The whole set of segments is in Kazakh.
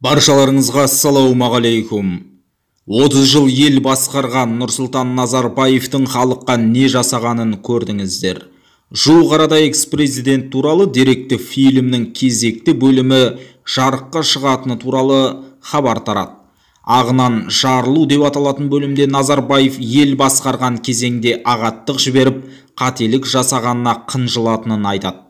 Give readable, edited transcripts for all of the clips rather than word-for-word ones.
Баршаларыңызға ассалаумағалейкум. 30 жыл ел басқарған Нұрсұлтан Назарбаевтың халыққа не жасағанын көрдіңіздер. Жуық арада экс-президент туралы деректі фильмнің кезекті бөлімі жарыққа шығатыны туралы хабар тарат. Ағынан жарылу деп аталатын бөлімде Назарбаев ел басқарған кезеңде ағаттық жіберіп, қателік жасағанына қынжылатынын айтады.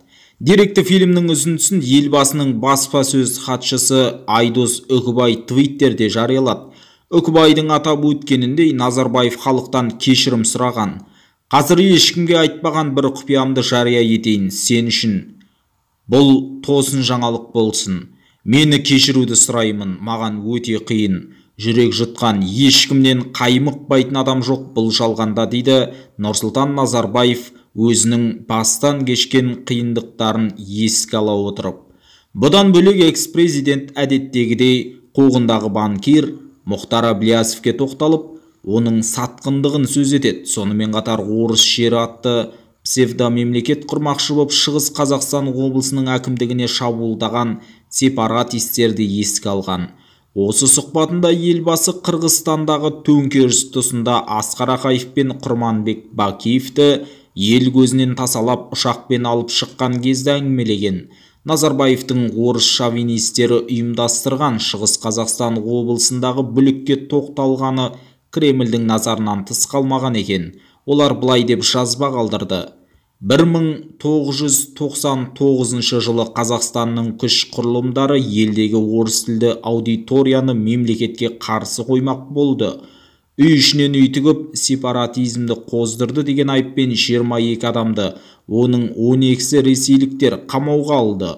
Деректі фильмнің үзіндісін елбасының баспасөз хатшысы Айдос Үкібай Твиттерде жариялады. Үкібайдың атап өткеніндей, Назарбаев халықтан кешірім сұраған. Қазір ешкімге айтпаған бір құпиямды жария етейін сен үшін. Бұл тосын жаңалық болсын. Мені кешіруді сұраймын, маған өте қиын. Жүрек жұтқан, ешкімнен қаймықпайтын адам жоқ бұл жалғанда, дейді Нұрсұлтан Назарбаев өзінің бастан кешкен қиындықтарын еске ала отырып. Бұдан бөлек экс-президент әдеттегідей қуғындағы банкир Мұхтар Әблязовке тоқталып, оның сатқындығын сөз етеді. Сонымен қатар орыс жері атты псевдомемлекет құрмақшы боп Шығыс Қазақстан облысының әкімдігіне шабуылдаған сепаратистерді еске алған. Осы сұхбатында елбасы Қырғызстандағы төңкеріс тұсында Асқар Ақаев пен Құрманбек Бакиевті ел көзінен тасалап ұшақпен алып шыққан кезде әңгімелеген. Назарбаевтың орыс шовинистері ұйымдастырған Шығыс Қазақстан облысындағы бүлікке тоқталғаны Кремльдің назарынан тыс қалмаған екен. Олар былай деп жазба қалдырды. 1999 жылы Қазақстанның күш құрылымдары елдегі орыс тілді аудиторияны мемлекетке қарсы қоймақ болды. Үй ішінен үй тігіп, сепаратизмді қоздырды деген айыппен 22 адамды, оның 12-сі ресейліктер, қамауға алды.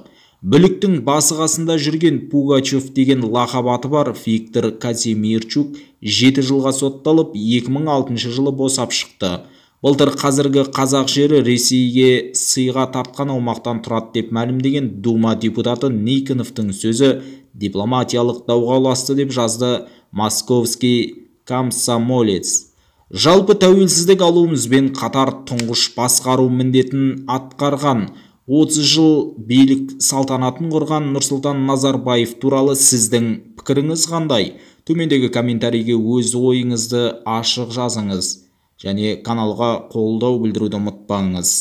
Бүліктің басы қасында жүрген Пугачев деген лақап аты бар Виктор Казимирчук 7 жылға сотталып, 2006 жылы босап шықты. Былтыр қазіргі қазақ жері Ресейге сыйға тартқан аумақтан тұрады деп мәлімдеген Дума депутаты Никоновтың сөзі дипломатиялық дауға ұласты деп жазды Московский комсомолец. Жалпы тәуелсіздік алуымызбен қатар тұңғыш басқару міндетін атқарған 30 жыл билік салтанатын құрған Нұрсұлтан Назарбаев туралы сіздің пікіріңіз қандай? Төмендегі комментарийге өз ойыңызды ашық жазыңыз және каналға қолдау білдіруді ұмытпаңыз.